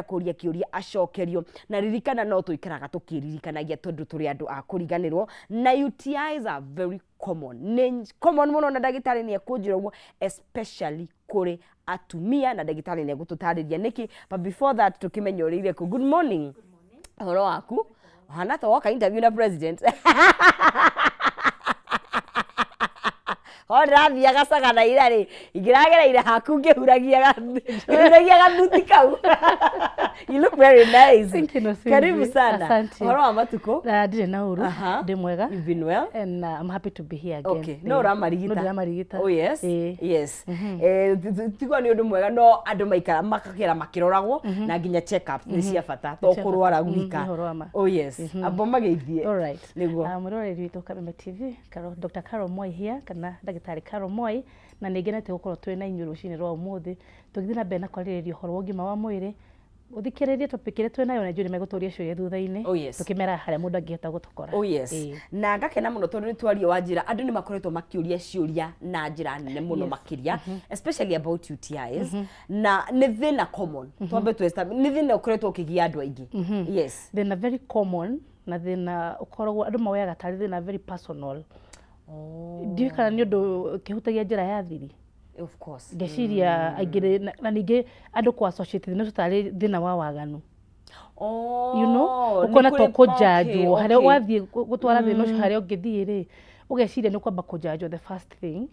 Kũria kĩũria acokerio. Na ririkana, no tũikaraga tũkĩririkanagia tondũ tũrĩ andũ a kũriganĩrwo, na UTIs are very common, nĩ common mũno, na ndagĩtarĩ nĩ ekũnjĩra ũguo, especially kũrĩ atumia, na ndagĩtarĩ nĩ egũtũtarĩria nĩkĩ. But before that, tũkĩmenye ũrĩire kũ. Good morning. Ũhoro waku? Ũhana ta woka interview na president. O ndĩrathiaga Sagana ira rĩ, ingĩragereire haku ngĩhuragia gathuti kau. You look very nice. Thank you, Nosinzi. Karibu sana. Asante. Ũhoro wa matukũ? Ndirĩ na ũru. Ndĩ mwega. You've been well? And I'm happy to be here again. Okay. No ũramarigita? No ndĩramarigita. Oh yes. Ĩĩ. Yes. Tigwa nĩ ũndũ mwega, no andũ maikara makakĩra makĩroragwo, na nginya check up nĩ cia bata, to Nĩ cia kũrwara bata. gwika. Nĩ ũhoro wa ma. Oh yes. Amba mageithie. All right. Nĩguo. Mwĩroreri witũ Kameme TV, Carol, Dr. Carol Moi here, kana ndagĩtarĩ Carol Moi, na nĩ ngenete gũkorwo twĩ na inyuĩ rũcinĩ rwa ũmũthĩ tũgĩthiĩ na mbere na kwarĩrĩria ũhoro wa ũgima wa mwĩrĩ. Ũthikĩrĩrie topic ĩrĩa twĩ nayo, na njũĩ nĩ megũtũria ciũria thutha-inĩ. Oh, yes. Tũkĩmera harĩa mũndũ angĩhota gũtũkora. Oh yes. Ĩĩ. Na ngakena mũno tondũ nĩ twaria wa njĩra, andũ nĩ makoretwo makĩũria ciũria na njĩra nene mũno, makĩria especially about UTIs, na nĩ thĩna common. Twambe tũ nĩ thĩna ũkoretwo ũkĩgia andũ aingĩ. Yes. Thĩna very common, na thĩna ũkoragwo andũ mawoyaga tarĩ thĩna very personal. Ndiũĩ kana nĩ ũndũ kĩhutagia njĩra ya thiri. Of course. Ngeciria aingĩ na ningĩ andũ kũ associate thĩna ũcio tarĩ thĩna wa waganu. Oh, nĩ Ũkona to kũjanjwo harĩa wathiĩ gũtwara thĩna ũcio, harĩa ũngĩthiĩ rĩ, ũgeciria nĩ kwamba kũjanjwo the first thing,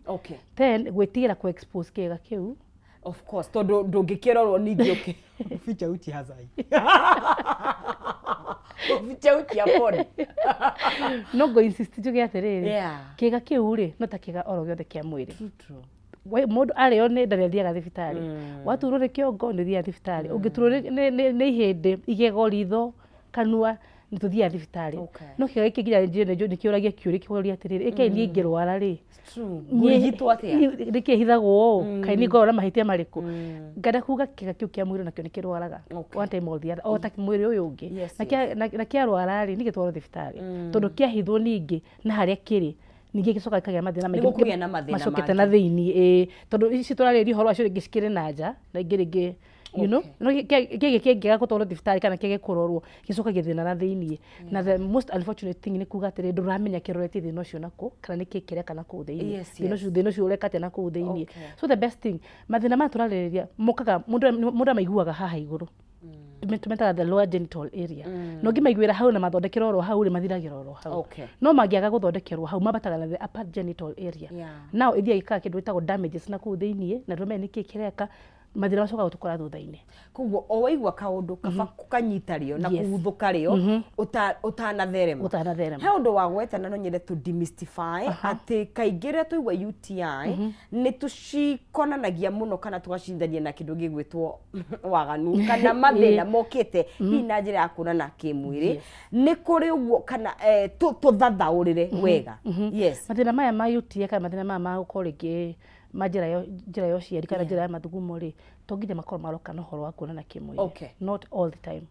then gwĩtigĩra kũ expose kĩga kĩu. Of course, tondũ ndũngĩkĩrorwo ningĩ ũkĩ ficha uchi hazai ficha uchi apone. No ngũ insist njuge atĩrĩrĩ, kĩga kĩu rĩ, no ta kĩga oro gĩothe kĩa mwĩrĩ. Mũndũ arĩo nĩ nda nĩ athiaga thibitarĩ, waturwo nĩ kĩongo nĩ ũthiaga thibitarĩ, ũngĩturwo nĩ ihĩndĩ, igego, ritho, kanua, nĩ tũthiaga thibitarĩ. No kĩga gĩkĩ nginya njũĩ nĩ kĩũragia kĩũria kĩũria atĩrĩrĩ, ĩkaĩ niĩ ingĩrwara rĩ, Ngũrigitwo atĩa? Nĩkĩ hithagwo ũũ? Kaĩ niĩ ngoragwo na mahĩtia marĩkũ? Ngenda kuga kĩga kĩu kĩa mwĩrĩ nakĩo nĩ kĩrwaraga one time or the other, o ta mwĩrĩ ũyũ ũngĩ. Na kĩarwara rĩ, nĩ gĩtwarwo thibitarĩ, tondũ kĩahithwo ningĩ na harĩa kĩrĩ ningĩ gĩcoka gĩkagĩa mathĩna maingĩ. Nĩgũkũgĩa na mathĩna macokete na mangĩ. Thĩiniĩ, ĩĩ, tondũ ici tũrarĩria ũhoro wacio rĩngĩ cikĩrĩ na nja, na ingĩ rĩngĩ no kĩgĩ kĩngĩaga gũtwarwo thibitarĩ kana kĩage kũrorwo, gĩcokagia thĩna na thĩiniĩ. Na the most unfortunate thing nĩ kuga atĩrĩ, ndũramenya kĩroretie thĩna ũcio nakũ, kana nĩkĩ kĩreka na kũu thĩiniĩ. Thĩna ũcio, thĩna ũcio ũreka atĩa na kũu thĩiniĩ? So the best thing, mathĩna maya tũrarĩrĩria mokaga mũndũ amaiguaga haha igũrũ. Tũmetaga the lower genital area, na ũngĩmaiguĩra hau na mathondekerwo oro hau rĩ, mathiragĩra oro hau. No mangĩaga gũthondekerwo hau, mambataga na the upper genital area. Now ĩthiaga ĩkaga kĩndũ gĩtagwo damages na kũu thĩiniĩ, na ndũramenya nĩkĩ kĩreka. Mathĩna macokaga gũtũkora thutha-inĩ. Koguo o waigua kaũndũ, kaba kanyita rĩo na kũguthũka rĩo ũtanatherema. Ũtanatherema. He ũndũ wa gweta, na no nyende to demystify atĩ kaingĩ rĩrĩa twaigua UTI nĩ tũcikonanagia mũno kana tũgacindania na kĩndũ gĩgwĩtwo waganu kana mathĩna mokĩte hihi na njĩra ya kuonana kĩmwĩrĩ. Nĩ kũrĩ ũguo kana tũthathaũrĩre wega? Yes. Mathĩna maya ma UTI kana mathĩna maya ma gũkorwo rĩngĩ ma njĩra ya ũciari kana njĩra ya mathugumo rĩ, to nginya makorwo maroka na ũhoro wa kuonana kĩmwĩrĩ. Not all the time.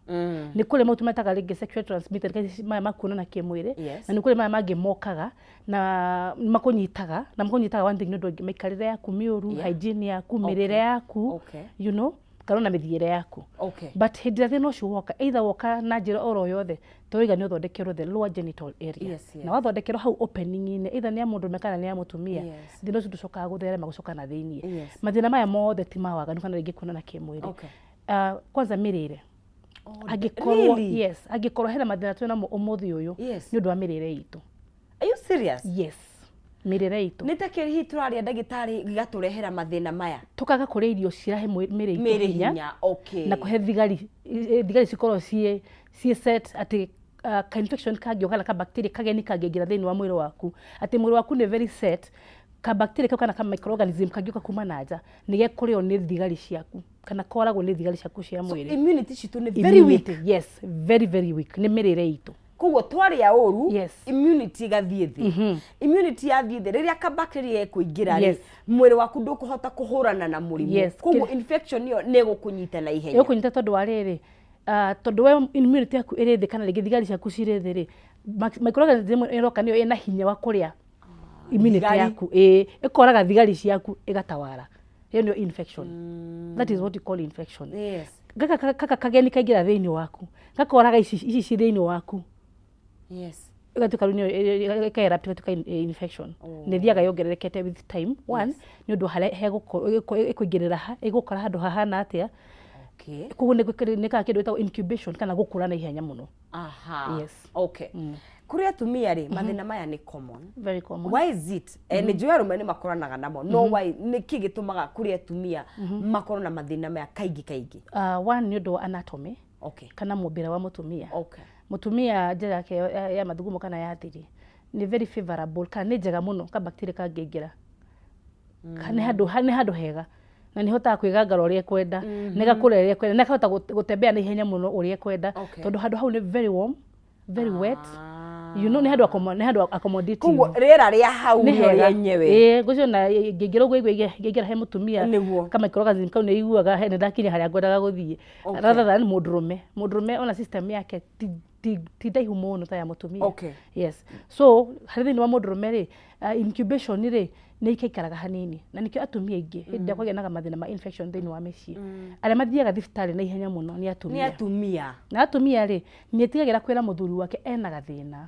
Nĩ kũrĩ mau tũmetaga rĩngĩ sexually transmitted, kana maya ma kuonana kĩmwĩrĩ. Na nĩ kũrĩ maya mangĩ mokaga na makũnyitaga, na makũnyitaga one thing nĩ ũndũ mĩikarĩre yaku mĩũru, hygiene yaku, mĩrĩre yaku, kana ona mĩthiĩre yaku. But hĩndĩ ĩrĩa thĩna ũcio woka, either woka na njĩra oro yothe, tũrauga nĩ ũthondekerwo the lower genital area. Na wathondekerwo hau opening-inĩ, either nĩ ya mũndũrũme kana nĩ ya mũtumia, thĩna ũcio ndũcokaga gũtherema gũcoka na thĩiniĩ. Mathĩna maya mothe ti ma waganu kana rĩngĩ kuonana kĩmwĩrĩ. Kwanza mĩrĩre. Oh, Angĩkorwo really? Yes, angĩkorwo hena mathĩna twĩ namo ũmũthĩ ũyũ, nĩ ũndũ wa mĩrĩre itũ. Are you serious? Yes, mĩrĩre itũ. Nĩ ta kĩ hihi tũraria, ndagĩtarĩ, gĩgatũrehera mathĩna maya? Tũkaga kũrĩa irio cirahe mĩrĩ itũ mĩrĩ hinya, hinya, na kũhe thigari, thigari cikorwo ciĩ set atĩ ka infection kangĩũka kana ka bacteria kageni kangĩingĩra thĩinĩ wa mwĩrĩ waku, atĩ mwĩrĩ waku nĩ very set, ka bacteria kau kana ka microorganism kangĩũka kuma na nja, nĩ gekũrĩo nĩ thigari ciaku kana koragwo nĩ thigari ciaku cia So mwĩrĩ. Immunity citũ nĩ very weak. Immunity, yes, very very weak, nĩ mĩrĩre itũ. Koguo twarĩa ũru, immunity ĩgathiĩ thĩ. Immunity yathiĩ thĩ, rĩrĩa ka bacteria gekũingĩra rĩ, mwĩrĩ waku ndũkũhota kũhũrana na mũrimũ. Koguo infection ĩyo nĩ ĩgũkũnyita na ihenya. Ĩgũkũnyita tondũ wa rĩrĩ, tondũ we immunity yaku ĩrĩ thĩ kana rĩngĩ thigari ciaku cirĩ thĩ rĩ, microorganism ĩroka nĩyo ĩna hinya wa kũrĩa immunity Thigari. yaku, ĩĩ, ĩkoraga thigari ciaku, ĩgatawara. Ĩyo nĩyo infection. That is what you call infection. Gaka kaka kageni kaingĩra thĩinĩ waku, gakoraga ici ici ci thĩinĩ waku. Ĩgatuĩka rĩu nĩyo ĩka-erupt ĩgatuĩka infection. Na ĩthiaga yongererekete with time. One, nĩ ũndũ harĩa hegũkorwo ĩkũingĩrĩra ha, ĩgũkora handũ hahana atĩa. Koguo nĩ ĩkaga kĩndũ gĩtagwo incubation kana gũkũra na ihenya mũno. Yes. Okay. Kũrĩ atumia rĩ, mathĩna maya nĩ common. Very common. Why is it? Nĩ njũĩ arũme nĩ makoranaga namo, no why, nĩkĩ gĩtũmaga kũrĩ atumia makorwo na mathĩna maya kaingĩ kaingĩ? One nĩ ũndũ wa anatomy. Kana mũmbĩre wa mũtumia. Mũtumia njĩra yake ya mathugumo kana ya thiri nĩ very favorable kana nĩ njega mũno ka bacteria kangĩingĩra. Nĩ handũ hega na nĩ hotaga kwĩgangara ũrĩa ĩkwenda, nĩ gakũra ũrĩa ĩkwenda, nĩ kahota gũtembea na ihenya mũno ũrĩa ĩkwenda, tondũ handũ hau nĩ very warm, very wet. Nĩ handũ accommodative. Koguo rĩera rĩa hau nĩ nĩrĩo hega. Rĩenyewe. Ĩĩ, ngwĩciria ona ingĩingĩra ũguo igue ingĩingĩra he mũtumia Nĩguo. ka microorganism kau nĩ iguaga he nĩ ndakinya harĩa ngwendaga gũthiĩ. Rather than mũndũrũme. Mũndũrũme ona system yake ti ndaihu mũno ta ya mũtumia. Yes. So harĩ thĩinĩ wa mũndũrũme rĩ, incubation rĩ, nĩ ikaikaraga hanini. Na nĩkĩo atumia aingĩ hĩndĩ ĩrĩa kwagĩa na mathĩna ma infection thĩinĩ wa mĩciĩ, arĩa mathiaga thibitarĩ na ihenya mũno nĩ atumia. Nĩ atumia. Na atumia rĩ, nĩ etigagĩra kwĩra mũthuri wake ena gathĩna.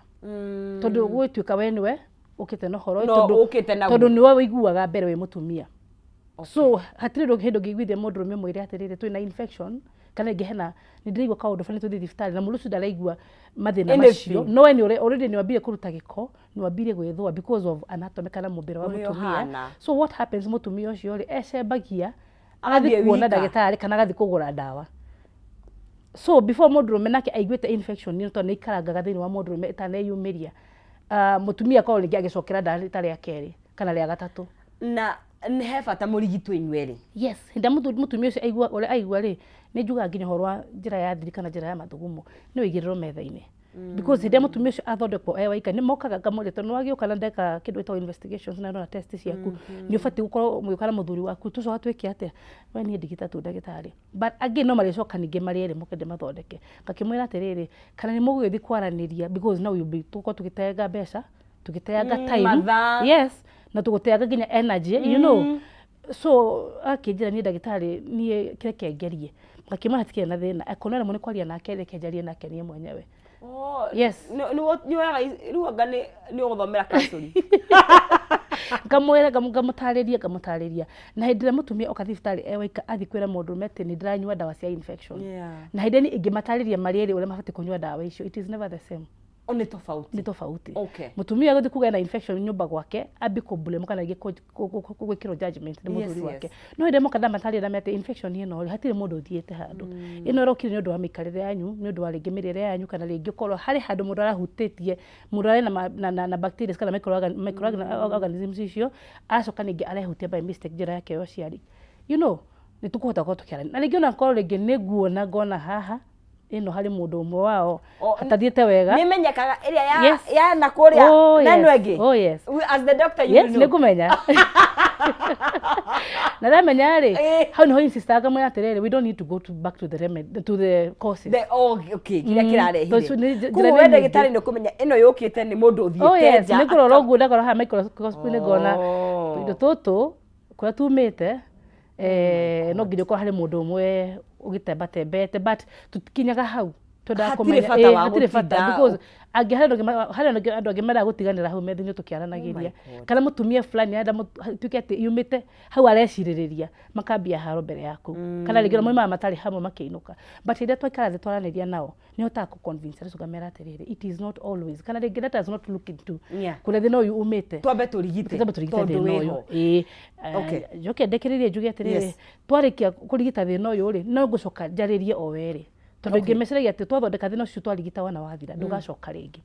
Tondũ gũgĩtuĩka we nĩwe ũkĩte na ũhoro ũyũ, No, ũkĩte naguo. Tondũ nĩwe ũiguaga mbere wĩ mũtumia. So hatirĩ hĩndĩ ũngĩiguithia mũndũrũme ũmwĩre atĩrĩrĩ, twĩna infection kana rĩngĩ hena nĩ ndĩraigua kaũndũ fulani tũthiĩ thibitarĩ, na mũndũ ũcio ndaraigua mathĩna Anything. macio, no we nĩ already nĩ wambire kũruta gĩko, nĩ wambire gwĩthũa because of anatomy kana mũmbĩre wa Ũrĩa mũtumia. ũhana. So what happens, mũtumia ũcio rĩ, ecembagia Agathiĩ agathiĩ kuona wika. ndagĩtarĩ kana agathiĩ kũgũra ndawa. So before mũndũrũme nake aiguĩte infection ĩno, tondũ nĩ ĩikarangaga thĩinĩ wa mũndũrũme ĩtaneyumĩria, mũtumia akorwo rĩngĩ agĩcokera ndawa rita rĩa kerĩ kana rĩa gatatũ. Na nĩ he bata mũrigitwo inyuerĩ? Yes, hĩndĩ ĩrĩa mũtumia ũcio aigua ũrĩa aigua rĩ, nĩ njugaga nginya ũhoro wa njĩra ya thiri kana njĩra ya mathugumo nĩ ũigĩrĩrwo metha-inĩ. Because hĩndĩ ĩrĩa mũtumia ũcio athondekwo e waika, nĩ mokaga ngamũria, tondũ nĩ wagĩũka na ndeka kĩndũ gĩtagwo investigations na ndona test ciaku, nĩ ũbatiĩ gũkorwo mũgĩũka na mũthuri waku, tũcoka twĩke atĩa? We niĩ ndigita tu ndagĩtarĩ. But angĩ no marĩcoka ningĩ marĩ erĩ moke ndĩmathondeke. Ngakĩmwĩra atĩrĩrĩ, kana nĩ mũgũgĩthiĩ kwaranĩria, because now you'll be tũgũkorwo tũgĩteanga mbeca, tũgĩteanga time. Mathaa. Yes, na tũgũteanga nginya energy. So akĩnjĩra niĩ ndagĩtarĩ niĩ kĩreke ngerie. Ngakĩmwĩra hatikĩrĩ na thĩna, angĩkorwo nĩ aremwo nĩ kwaria nake, reke njarie nake niĩ mwenyewe. Oh, Yes. Nĩ woyaga rĩu anga nĩ ũgũthomera counseling. Ngamwĩra, ngamũtarĩria, ngamũtarĩria. Na hĩndĩ ĩrĩa mũtumia oka thibitarĩ e waika, athiĩ kwĩra mũndũrũme atĩ nĩ ndĩranyua ndawa cia infection. Na hĩndĩ ĩrĩa niĩ ingĩmatarĩria marĩ erĩ ũrĩa mabatiĩ kũnyua ndawa icio, it is never the same. O nĩ tofauti. Nĩ tofauti. Mũtumia gũthiĩ kuga ena infection nyũmba gwake, ambie kũ-blame kana rĩngĩ gwĩkĩrwo judgment nĩ mũthuri wake. No hĩndĩ ĩrĩa moka ndamatarĩria ndamera atĩ infection ĩno rĩ, hatirĩ mũndũ ũthiĩte handũ. Ĩno ĩrokire nĩ ũndũ wa mĩikarĩre yanyu, nĩ ũndũ wa rĩngĩ mĩrĩre yanyu, kana rĩngĩ ũkorwo harĩ handũ mũndũ arahutĩtie, mũndũ arĩ na bacteria kana microorganisms icio, aracoka ningĩ arehutia by mistake njĩra yake ya ũciari. Nĩ tũkũhota gũkorwo tũkĩaranĩria. Na rĩngĩ ona korwo rĩngĩ nĩ nguona ngona haha, ĩno harĩ mũndũ ũmwe wao hatathiĩte wega. Nĩ menyekaga ĩrĩa ya ya na kũrĩa na ĩno ĩngĩ. Oh, yes. As the doctor you Yes, know. nĩ ngũmenya. Na ndamenya rĩ, hau nĩho insistaga ngamwĩra atĩrĩrĩ, we don't need to go to back to the remedy, to the causes. The, oh, okay, kĩrĩa kĩrarehire. Tondũ nĩ njĩra Koguo nĩ we nyingĩ. ndagĩtarĩ nĩ ũkũmenya ĩno yũkĩte nĩ mũndũ Oh ũthiĩte yes, nja. nĩ ngũrora ũguo ndakora haha microscope nĩ ngona tũindo tũtũ kũrĩa tumĩte, no nginya ũkorwo harĩ mũndũ ũmwe ũgĩtembatembete, but tũtikinyaga hau, twendaga Hatirĩ kũmenya bata wa hatirĩ bata gũtinda because angĩ harĩ andũ angĩ mendaga gũtiganĩra hau metha-inĩ tũkĩaranagĩria, kana mũtumia fulani arenda tuĩke atĩ yumĩte hau arecirĩrĩria, makambia haro mbere yaku, kana rĩngĩ maumaga matarĩ hamwe makĩinũka, but rĩrĩa twaikara thĩ twaranĩria nao, nĩ hotaga kũ convince aracoka ngamera atĩrĩrĩ, it is not always, kana rĩngĩ let us not look into kũrĩa thĩna ũyũ umĩte. Twambe tũrigite. Twambe tũrigite tondũ thĩna ũyũ. wĩho. Ĩĩ. Njoke ndĩkĩrĩrie njuge atĩrĩrĩ, twarĩkia kũrigita thĩna ũyũ rĩ, no ngũcoka njarĩrie o werĩ, tondũ ingĩmeciragia atĩ twathondeka thĩna ũcio twarigita wona wathira, ndũgacoka rĩngĩ.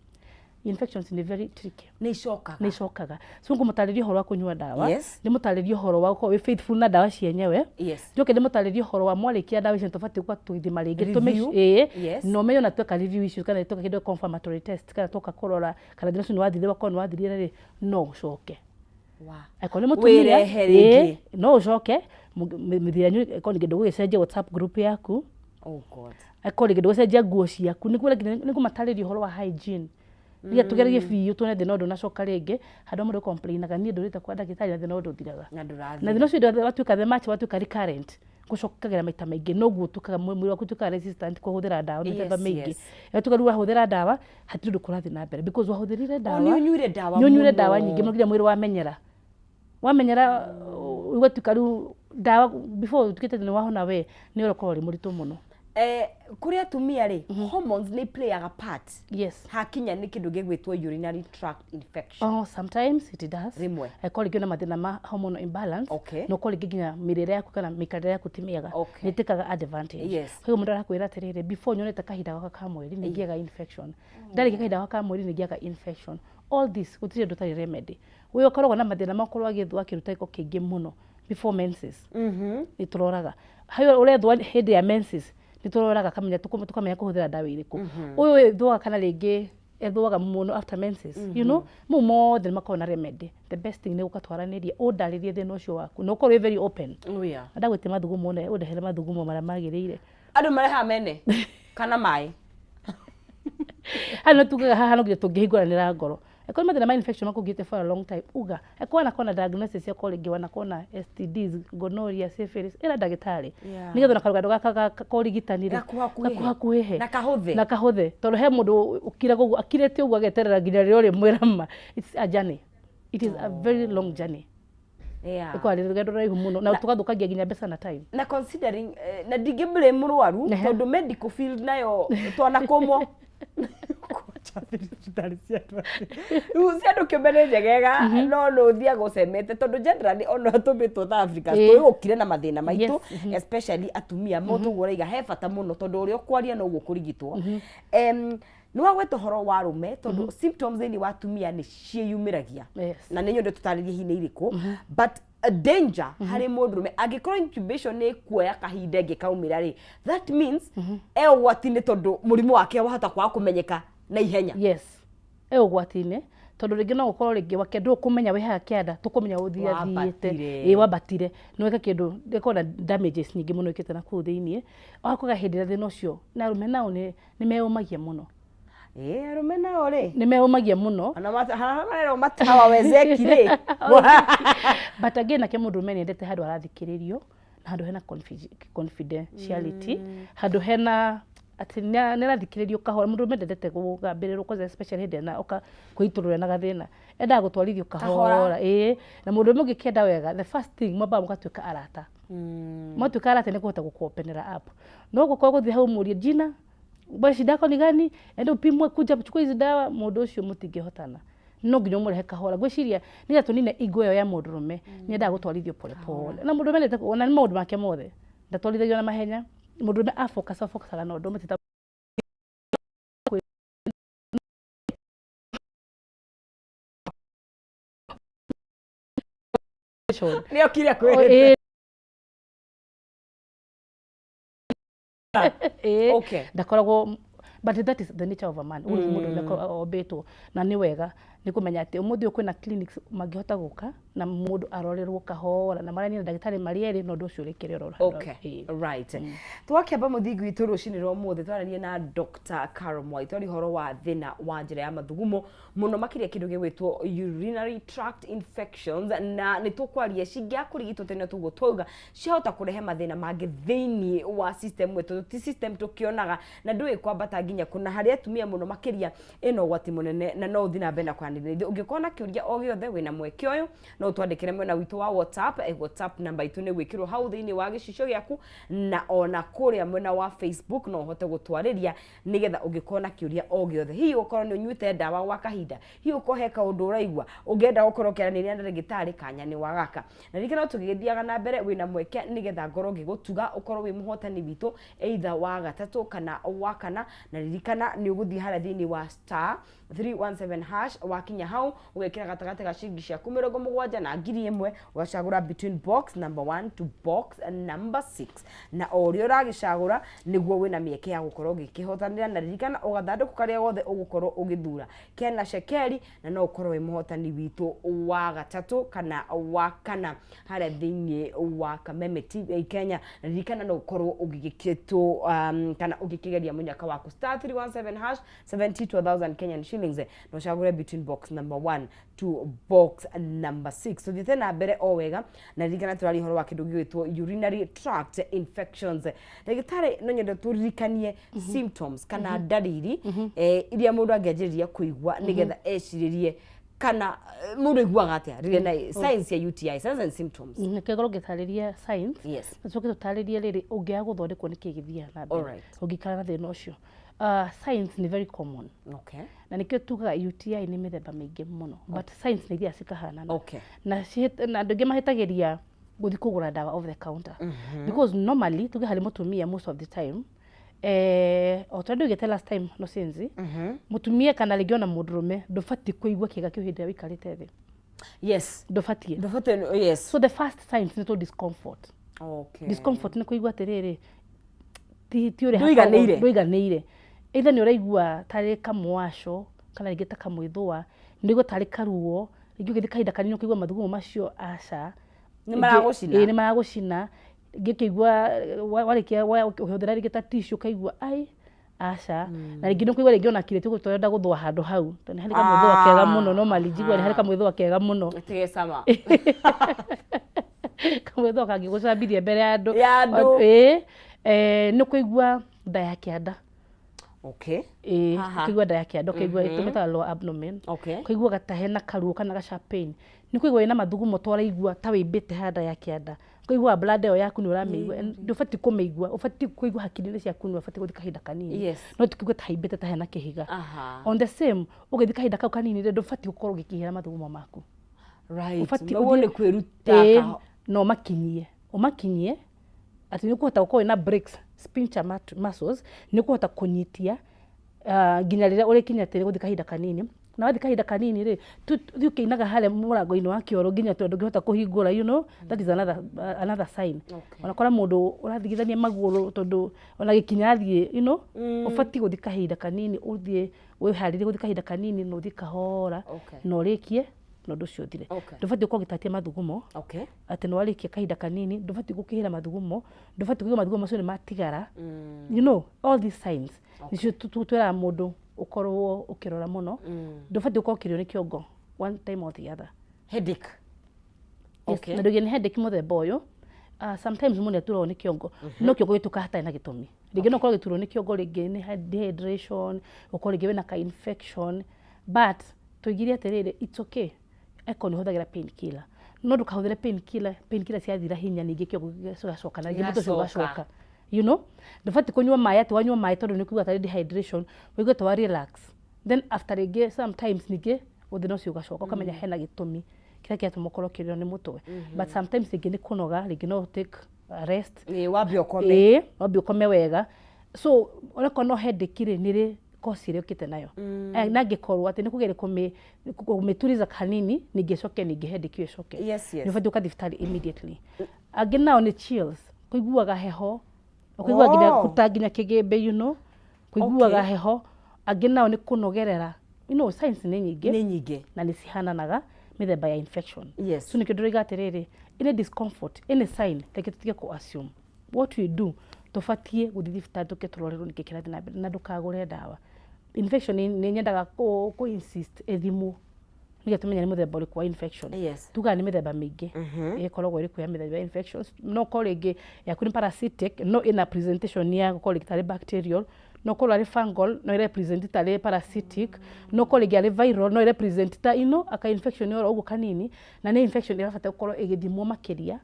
Infections nĩ very tricky. Nĩ icokaga. Nĩ icokaga. So ngũmũtarĩria ũhoro wa kũnyua ndawa, ndĩmũtarĩrie ũhoro wa gũkorwo wĩ faithful na ndawa cienyewe, njoke ndĩmũtarĩrie ũhoro wa mwarĩkia ndawa icio tũbatiĩ gũka tũgĩthima rĩngĩ, Review. Ĩĩ, na ũmenye ona tweka review icio kana tweka kĩndũ confirmatory test kana twoka kũrora kana thĩna ũcio nĩ wathirire, wakorwo nĩ wathirire rĩ, no ũcoke. Angĩkorwo nĩ mũtumia, Wĩrehe rĩngĩ. Ĩĩ, no ũcoke mĩthiĩre yanyu, angĩkorwo ningĩ ndũgũgĩcenjia WhatsApp group yaku, Oh God. angĩkorwo rĩngĩ ndũgũcenjia nguo ciaku, nĩguo nginya nĩ ngũmatarĩria ũhoro wa hygiene, nĩgetha tũgerie biũ tuone thĩna ũyũ ndũnacoka rĩngĩ, handũ ha mũndũ complain aga niĩ ndũrĩte kwa ndagĩtarĩ na thĩna ũyũ ndũthiraga. Na ndũrathira. Na thĩna ũcio watuĩka the match watuĩka recurrent, Gũcokagĩra maita maingĩ noguo ũtuĩkaga mwĩrĩ waku ũtuĩkaga resistant kũhũthĩra ndawa mĩthemba mĩingĩ. Ĩgatuĩka rĩu wahũthĩra ndawa hatirĩ ũndũ kũrathiĩ na mbere because wahũthĩrire ndawa, nĩ ũnyuire ndawa nĩ ũnyuire ndawa mũno. Nyingĩ mũno nginya mwĩrĩ wamenyera, wamenyera ũgatuĩka rĩu ndawa before ũtuĩkĩte nĩ wahona we nĩ ũkorwo ũrĩ mũritũ mũno. Kũrĩ atumia rĩ, hormones nĩ playaga part Yes. hakinya nĩ kĩndũ gĩgwĩtwo urinary tract infection? Oh, sometimes it does. Rĩmwe. Angĩkorwo rĩngĩ wĩna mathĩna ma hormonal imbalance, na ũkorwo rĩngĩ nginya mĩrĩre yaku kana mĩikarĩre yaku ti mĩega, nĩ ĩtĩkaga advantage. Koguo mũndũ arakwĩra atĩrĩrĩ, before nyonete kahinda gakwa ka mweri nĩ ngĩaga infection. Ndarĩkia kahinda gakwa ka mweri nĩ ngĩaga infection. All this gũtirĩ ũndũ ũtarĩ remedy. Ũyũ ũkoragwo na mathĩna ma gũkorwo agĩthũa akĩruta gĩko kĩingĩ mũno before menses. Nĩ tũroraga. Harĩ ũrethũa hĩndĩ ya menses, nĩ tũroraga kamenya tũkamenya kũhũthĩra ndawa irĩkũ. Ũyũ ĩthũaga kana rĩngĩ ethũaga mũno after menses, mau mothe nĩ makoragwo na remedy. The best thing nĩ gũka twaranĩrie, ũndarĩrie thĩna ũcio waku na ũkorwo wĩ very open. Oh, yeah. Ndagwĩtia mathugumo one ũndehere mathugumo marĩa magĩrĩire. Andũ marehaga mene kana maĩ? Hau nĩ tugaga haha no nginya tũngĩhingũranĩra ngoro. Angĩkorwo nĩ mathĩna ma infection makũgiĩte for a long time, uga. Angĩkorwo wanakorwo na diagnosis ya korwo rĩngĩ wanakorwo na STDs, gonorrhea, syphilis, ĩra ndagĩtarĩ. Nĩgetha ona karũgano gaka ka ũrigitani rĩ, Gakuhakuhĩhe. Gakuhakuhĩhe. Na kahũthe. Na kahũthe. Tondũ he mũndũ ũkiraga ũguo, akirĩte ũguo ageterera nginya rĩrĩa ũrĩmwĩra ma. It's a journey. It is a very long journey. Ĩkoragwo rĩ rũgendo rũraihu mũno na tũgathũkangia nginya mbeca na time. Na considering na ndingĩ blame mũrwaru tondũ medical field nayo twanakũmwo thibitarĩ cia andũ rĩu cia andũ kĩũmbe nĩ njegega, no nĩ ũthiaga ũcemete tondũ generally ona tũmbĩtwo ta Africa twĩũkire na mathĩna maitũ, especially atumia mo tũguo ũraiga he bata mũno tondũ ũrĩa ũkwaria noguo kũrigitwo. Nĩ wagweta ũhoro wa arũme tondũ symptoms thĩinĩ wa atumia nĩ ciĩyumĩragia na nĩ nyende tũtarĩrie hihi nĩ irĩkũ, but a danger harĩ mũndũrũme angĩkorwo incubation nĩ kuoya kahinda ĩngĩkaumĩra rĩ, that means e ũgwati-inĩ tondũ mũrimũ wake wahota kwaga kũmenyeka na ihenya. Yes, e ũgwati-inĩ tondũ rĩngĩ no gũkorwo rĩngĩ wake ndũkũmenya wĩ haha kĩanda tũkũmenya ũthiĩ athiĩte. Wambatire. Ĩĩ, wambatire nĩ weka kĩndũ ĩkorwo na damages nyingĩ mũno ĩkĩte na kũu thĩiniĩ ũgakoga hĩndĩ ĩrĩa thĩna ũcio na arũme nao nĩ meyũmagia mũno. Ĩĩ, arũme nao rĩ, nĩ meyũmagia mũno. Ona harĩa marerwo matawawezeki rĩ. But again, nake mũndũrũme nĩ endete handũ arathikĩrĩrio na handũ hena confidentiality, handũ hena atĩ nĩ arathikĩrĩrio kahora. Mũndũrũme ndendete kũgambĩrĩrwo kwanza, especially hĩndĩ ĩrĩa oka kwĩitũrũra na gathĩna, endaga gũtwarithio kahora. Ĩĩ, na mũndũrũme ũngĩkĩenda wega, the first thing mwambaga mũgatuĩka arata. Mwatuĩka arata nĩ kũhota gũkũ-openera up, no gũkorwo gũthiĩ hau ũmũrie jina, we shida yako ni gani, enda upimwe, kuja chukua hizi dawa, mũndũ ũcio mũtingĩhotana. No nginya ũmũrehe kahora. Ngwĩciria nĩgetha tũnine ego ĩyo ya mũndũrũme, nĩ endaga gũtwarithio pole pole, na mũndũrũme endete ona nĩ maũndũ make mothe ndatwarithagio na mahenya. Mũndũrũme a focus, a focusaga na ũndũ ũmwe ti ta Nĩ okire kwĩhĩte. Ĩĩ. Ndakoragwo, but that is the nature of a man. Ũguo nĩguo mũndũ ombĩtwo na nĩ wega nĩ kũmenya atĩ ũmũthĩ ũyũ kwĩna clinics mangĩhota gũka na mũndũ arorerwo kahora na maranie na ndagĩtarĩ marĩ erĩ na ũndũ ũcio ũrĩkĩre oro handũ. Right, twakĩamba mũthingi witũ rũcinĩ rwa ũmũthĩ twaranie na Dr. Carol Mwai, twari ũhoro wa thĩna wa njĩra ya mathugumo mũno makĩria kĩndũ gĩgwĩtwo urinary tract infections, na nĩ tũkwaria cingĩaga kũrigitwo tene tũguo twauga ciahota kũrehe mathĩna mangĩ thĩinĩ wa system ĩyo, tondũ ti system tũkĩonaga na ndũĩ kwambata nginya kũ, na harĩ atumia mũno makĩria ĩna ũgwati mũnene, na no ũthiĩ na mbere na kwaranĩria na ithuĩ. Ũngĩkorwo na kĩũria o gĩothe wĩna mweke ũyũ, no ũtwandĩkĩre mwena witũ wa WhatsApp. WhatsApp namba itũ nĩ gwĩkĩrwo hau thĩinĩ wa gĩcicio gĩaku, na ona kũrĩa mwena wa Facebook no ũhote gũtwarĩria nĩgetha ũngĩkorwo na kĩũria o gĩothe, hihi ũkorwo nĩ ũnyuĩte ndawa gwa kahinda, hihi ũkorwo he kaũndũ ũraigua ũngĩenda gũkorwo ũkĩaranĩria na ndagĩtarĩ, kanya nĩ wa gaka. Na ririkana tũgĩgĩthiaga na mbere wĩna mweke nĩgetha ngorwo ngĩgũtuga ũkorwo wĩ mũhotani witũ either wa gatatũ kana wa kana. Na ririkana nĩ ũgũthiĩ harĩa thĩinĩ wa *317#, wakinya hau ũgekĩra gatagatĩ ga ciringi ciaku 70 na 1000, ũgacagũra between box number 1 to box number 6, na o ũrĩa ũragĩcagũra nĩguo wĩna mĩeke ya gũkorwo ũgĩkĩhotanĩra. Na ririkana o gathandũkũ karĩa gothe ũgũkorwo ũgĩthura kena cekeri, na no ũkorwo wĩ mũhotani witũ wa gatatũ kana wa kana harĩa thĩinĩ wa Kameme TV Kenya. Na ririkana no ũkorwo ũgĩgĩkĩtwo kana ũgĩkĩgeria mũnyaka waku star *317# 72,000 Kenyan shillings, na ũcagũre between box number 1 to box number 6. Tũthiĩte na mbere o wega, na ririkana tũraria ũhoro wa kĩndũ gĩgwĩtwo urinary tract infections. Ndagĩtarĩ, no nyende tũririkanie symptoms kana ndariri iria mũndũ angĩanjĩrĩria kũigua nĩgetha ecirĩrie kana mũndũ aiguaga atĩa rĩrĩa na signs ya UTI, signs and symptoms. Reke ngorwo ngĩtarĩria signs, Yes. tũcoke tũtarĩrie rĩrĩ ũngĩaga gũthondekwo nĩkĩ gĩthiaga na mbere ũngĩikara na thĩna ũcio. Signs nĩ very common, na nĩkĩo tugaga UTI nĩ mĩthemba mĩingĩ mũno, but signs nĩ ithiaga cikahanana. Na andũ aingĩ mahĩtagĩria gũthiĩ kũgũra ndawa over the counter, because normally tuge harĩ mũtumia, most of the time, o ta ũrĩa last time no senzi mũtumia kana rĩngĩ ona mũndũrũme, ndũbatiĩ kũigua kĩga kĩu hĩndĩ ĩrĩa ũikarĩte thĩ. Ndũbatiĩ. Ndũbatiĩ, yes. So the first signs nĩ to discomfort. Discomfort nĩ kũigua atĩrĩrĩ, ti ũrĩa Ndũiganĩire. Ndũiganĩire, either nĩ ũraigua tarĩ kamũwaco kana rĩngĩ ta kamwĩthũa, nĩ ũraigua tarĩ karuo, rĩngĩ ũgĩthiĩ kahinda kanini ũkaigua mathugumo macio, aca. Nĩ maragũcina. Ĩĩ, nĩ maragũcina. Rĩngĩ ũkĩigua warĩkia ũkĩhũthĩra rĩngĩ ta tissue, ũkaigua ai, aca. Na rĩngĩ nĩ ũkũigua rĩngĩ ona kirĩtu ũrenda gũthũa handũ hau, tondũ nĩ harĩ kamwĩthũa kega mũno. Normally njiguaga nĩ harĩ kamwĩthũa kega mũno. Tige cama. Kamwĩthũa kangĩgũcambithia mbere ya andũ. Ya andũ. Ĩĩ, nĩ ũkũigua nda ya kĩanda. Ĩĩ. Haha. Ũkaigua nda ya kĩanda, ũkaigua, tũmĩtaga lower abdomen. Ũkaiguaga ta hena karuo kana ga sharp pain. Nĩ ũkũigua wĩna mathugumo, ta ũraigua ta wĩimbĩte haha nda ya kĩanda, ũkaigua bladder ĩyo yaku nĩ ũramĩigua. Ndũbatiĩ kũmĩigua, ũbatiĩ kũigua hakiri-inĩ ciaku nĩ ũbatiĩ gũthiĩ kahinda kanini, no ti kũigua ta haimbĩte ta hena kĩhiga. On the same, ũgĩthiĩ kahinda kau kanini rĩ, ndũbatiĩ gũkorwo ũgĩkĩhĩra mathugumo maku. Ũbatiĩ Ũguo nĩ kwĩruta. Ĩĩ, na ũmakinyie atĩ nĩ ũkũhota gũkorwo wĩna breaks, sphincter muscles, nĩ ũkũhota kũnyitia nginya rĩrĩa ũrĩkinya atĩ gũthiĩ kahinda kanini. Na wathiĩ kahinda kanini rĩ, thiĩ ũkĩinaga harĩa mũrango-inĩ wa kĩoro nginya tondũ ndũngĩhota kũhingũra, that is another sign. Onakora mũndũ ũrathigithania magũrũ tondũ ona gĩkinya athiĩ, ũbatiĩ gũthiĩ kahinda kanini, ũthiĩ wĩharĩrie gũthiĩ kahinda kanini na ũthiĩ kahora na ũrĩkie na ũndũ ũcio ũthire. Ndũbatiĩ gũkorwo ũgĩtatia mathugumo atĩ nĩ warĩkia kahinda kanini, ndũbatiĩ gũkĩhĩra mathugumo, ndũbatiĩ kũigua mathugumo macio nĩ matigara. All these signs nĩcio twĩraga mũndũ ũkorwo ũkĩrora mũno. Ndũbatiĩ gũkorwo ũkĩrĩo nĩ kĩongo one time or the other. Headache. Yes, na ndũgĩe nĩ headache mũthemba ũyũ. Sometimes mũndũ nĩ aturagwo nĩ kĩongo, no kĩongo gĩtuĩkaga hatarĩ na gĩtũmi. Rĩngĩ no ũkorwo ũgĩturwo nĩ kĩongo, rĩngĩ nĩ dehydration, ũkorwo rĩngĩ wĩna ka infection, but tũigire atĩrĩrĩ, it's okay eko nĩ ũhũthagĩra pain killer, no ndũkahũthĩre pain killer, pain killer ciathira hinya ningĩ kĩongo gĩgacoka na rĩngĩ mũtwe ũcio Gĩgacoka. ũgacoka. Ndũbatiĩ kũnyua maĩ atĩ wanyua maĩ tondũ nĩ ũkũigua tarĩ dehydration, ũigue ta wa relax, then after rĩngĩ sometimes ningĩ ũthĩna ũcio ũgacoka, ũkamenya hena gĩtũmi kĩrĩa kĩratũma ũkorwo ũkĩrĩo nĩ mũtwe. But sometimes rĩngĩ nĩ kũnoga, rĩngĩ no take a rest. Ĩĩ, wambe ũkome. Ĩĩ, wambe ũkome wega. So onakorwo no headache rĩ, nĩ rĩ cause ĩrĩa ũkĩte nayo. Na angĩkorwo atĩ nĩ kũgeria kũmĩturiza kanini, ningĩ ĩcoke, ningĩ headache ĩyo ĩcoke, nĩ ũbatiĩ ũka thibitarĩ immediately. Angĩ nao nĩ chills, kũiguaga heho, ũkaigua nginya kũruta nginya kĩgĩmbĩ, kũiguaga heho. Angĩ nao nĩ kũnogerera. Signs nĩ nyingĩ. Nĩ nyingĩ. Na nĩ cihananaga mĩthemba ya infection. So nĩkĩo ndĩroiga atĩrĩrĩ, any discomfort, any sign, reke tũtige kũ assume. What we do, tũbatiĩ gũthiĩ thibitarĩ tũke tũrorerwo nĩkĩ kĩrathiĩ na mbere, na ndũkagũre ndawa. Infection nĩ nyendaga kũ insist ĩthimwo nĩgetha tũmenye nĩ mũthemba ũrĩkũ wa infection. Tugaga nĩ mĩthemba mĩingĩ ĩkoragwo ĩrĩ kuo ya mĩthemba ya infections. No ũkorwo rĩngĩ yaku nĩ parasitic, no ĩna presentation ya gũkorwo rĩngĩ tarĩ bacterial, no ũkorwo arĩ fungal, no ĩrepresent tarĩ parasitic, no ũkorwo rĩngĩ arĩ viral, no ĩrepresent ta aka infection oro ũguo kanini. Na nĩ infection ĩrabatara gũkorwo ĩgĩthimwo makĩria.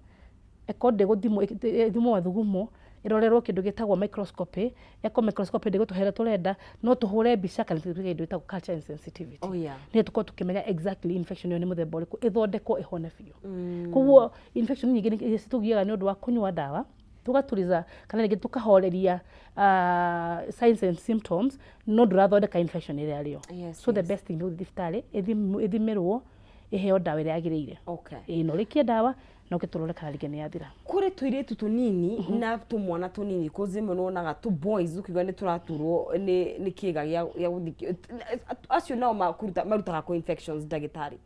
Ĩkorwo ndĩgũthimwo, ĩthimwo mathugumo, ĩrorerwo kĩndũ gĩtagwo microscopy. Eko microscopy ndĩgũtũhe ũrĩa tũrenda, no tũhũre mbica kana twĩke kĩndũ gĩtagwo culture and sensitivity, nĩgetha tũkorwo tũkĩmenya exactly infection ĩyo nĩ mũthemba ũrĩkũ, ĩthondekwo ĩhone biũ. Koguo infection nyingĩ nĩ citũgiaga nĩ ũndũ wa kũnyua ndawa tũgaturiza kana rĩngĩ tũkahoreria signs and symptoms, no ndũrathondeka infection ĩrĩa arĩyo. So the best thing nĩ gũthiĩ thibitarĩ, ĩthimĩrwo, ĩheo ndawa ĩrĩa yagĩrĩire. Ĩĩ, na ũrĩkie ndawa na ũke tũrore kana rĩngĩ nĩ yathira. Kũrĩ tũirĩtu tũnini na tũmwana tũnini, cause rĩmwe nĩwonaga tũ boys ũkiuga nĩ tũraturwo nĩ kĩga gĩa gũthiĩ, acio nao marutaga kũ infections, ndagĩtarĩ?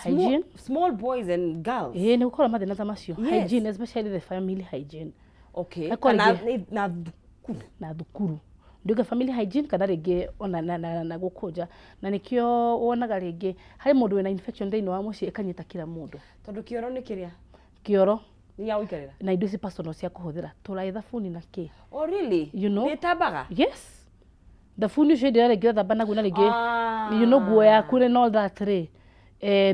Hygiene. Small boys and girls. Ĩĩ, nĩ gũkorwo mathĩna ta macio. Hygiene, especially the family hygiene. Eko Kana rĩngĩ na thukuru. Na thukuru. Ndiuga family hygiene kana rĩngĩ ona na gũkũ nja, na nĩkĩo wonaga rĩngĩ harĩ mũndũ wĩna infection thĩinĩ wa mũciĩ, ĩkanyita kila mũndũ. Tondũ kĩoro nĩ kĩrĩa Kĩoro nĩ gĩa gũikarĩra. Na indo ici personal cia kũhũthĩra, tũraĩ, thabuni na kĩ. Oh, really? You know? Nĩ ĩtambaga. Yes, thabuni ũcio hĩndĩ ĩrĩa rĩngĩ ũthamba naguo na rĩngĩ nguo yaku and all that rĩ,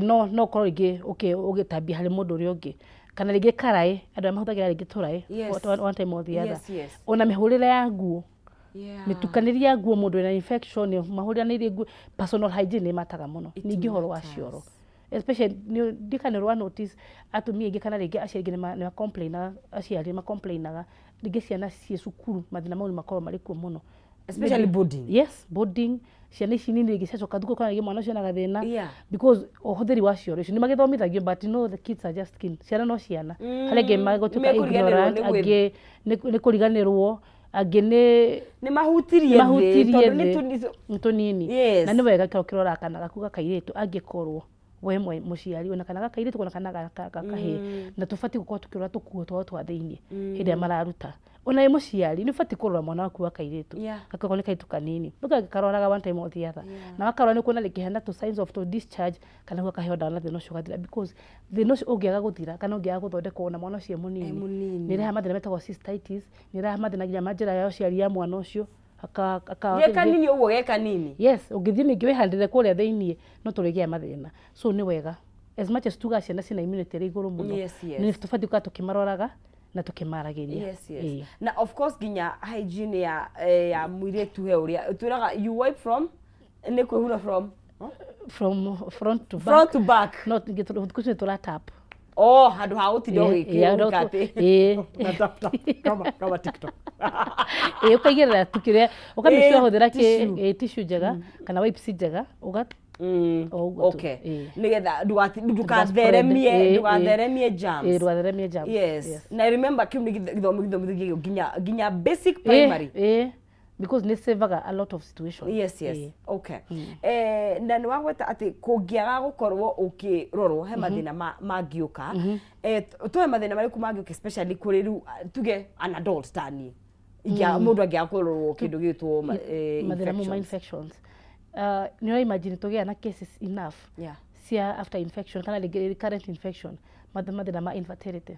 no ũkorwo rĩngĩ ũgĩtambia harĩ mũndũ ũrĩa ũngĩ, kana rĩngĩ karaĩ, andũ arĩa mahũthagĩra rĩngĩ tũraĩ one time or the other. Ona mĩhũrĩre ya nguo, mĩtukanĩrie ya nguo, mũndũ wĩna infection mahũranĩirie nguo. Personal hygiene nĩ mataga mũno. It Ningĩ ũhoro wa matters. cioro especially, ndikana nĩ notice atumia aingĩ kana rĩngĩ aciari aingĩ nĩ macomplainaga, aciari nĩ macomplainaga rĩngĩ ciana ciĩ cukuru, mathĩna mau nĩ makoragwo marĩ kuo mũno. Especially boarding. Yes, boarding, ciana ici nini rĩngĩ ciacoka thukuru kana rĩngĩ mwana ũcio ena gathĩna because ũhũthĩri wa cioro icio nĩ magĩthomithagio, but the kids are just kids, ciana no ciana. Harĩ angĩ magũtuĩka Mekũriganĩrwo ignorant, angĩ nĩ kũriganĩrwo, angĩ nĩ Nĩ mahutirie thĩ. Mahutirie Tondũ nĩ thĩ. Nĩ tũnini. Na nĩ wega kĩro kĩrora kana gaku gakairĩtu, angĩkorwo we mũciari ona kana gakairĩtu ona kana gakahĩĩ, na tũbatiĩ gũkorwo tũkĩrora tũkuo twao twa thĩiniĩ hĩndĩ ĩrĩa mararuta. Ona wĩ mũciari nĩ ũbatiĩ kũrora mwana waku wa kairĩtu, gakorwo nĩ kairĩtu kanini, ũgakaroraga one time or the other, na wakarora nĩ ũkuona rĩngĩ hena tũ signs of tũ discharge, kana ũgakaheo ndawa na thĩna ũcio ũgathira, because thĩna ũcio ũngĩaga gũthira kana ũngĩaga gũthondekwo ona mwana ũcio e mũnini, Mũnini. nĩ ĩrehaga mathĩna metagwo cystitis, nĩ ĩrehaga mathĩna nginya ma njĩra ya ũciari ya mwana ũcio Ge kanini ũguo, ge kanini. Yes, ũngĩthiĩ ningĩ wĩhandĩre kũrĩa thĩiniĩ no tũrĩgĩa mathĩna. So nĩ wega, as much as tugaga ciana ciĩna immunity ĩrĩ igũrũ mũno, nĩ tũbatiĩ gũkorwo tũkĩmaroraga na tũkĩmaragĩria. Yes. Na of course nginya hygiene ya mũirĩtu, he ũrĩa twĩraga you wipe from, nĩ kwĩhura from From front to back. Front to back. No thikũ ici nĩ tũra tap. Oh, handũ ha gũtinda ũgĩkĩũka atĩ Na tap tap, kama TikTok. Ĩĩ, ũkaigĩrĩra tu kĩrĩa ũkamĩcua, hũthĩra Tissue. Tissue njega kana wipes njega ũga o ũguo tu. Nĩgetha ndũgatheremie ndũgatheremie germs. Ĩĩ, ndũgatheremie germs. Yes. Na remember kĩu nĩ gĩthomo gĩthomithagio nginya basic primary. Ĩĩ, because nĩ savaga a lot of situation. Yes. Okay, na nĩ wagweta atĩ kũngĩaga gũkorwo ũkĩrorwo he mathĩna mangĩũka. Tũhe mathĩna marĩkũ mangĩũka, especially kũrĩ rĩu tuge an adult ta niĩ, mũndũ angĩaga kũrorwo kĩndũ gĩtwo mathĩna mau ma infections? Infections, nĩ ũra imagine tũgĩa na cases enough cia after infection kana rĩngĩ recurrent infection, mathĩna ma infertility.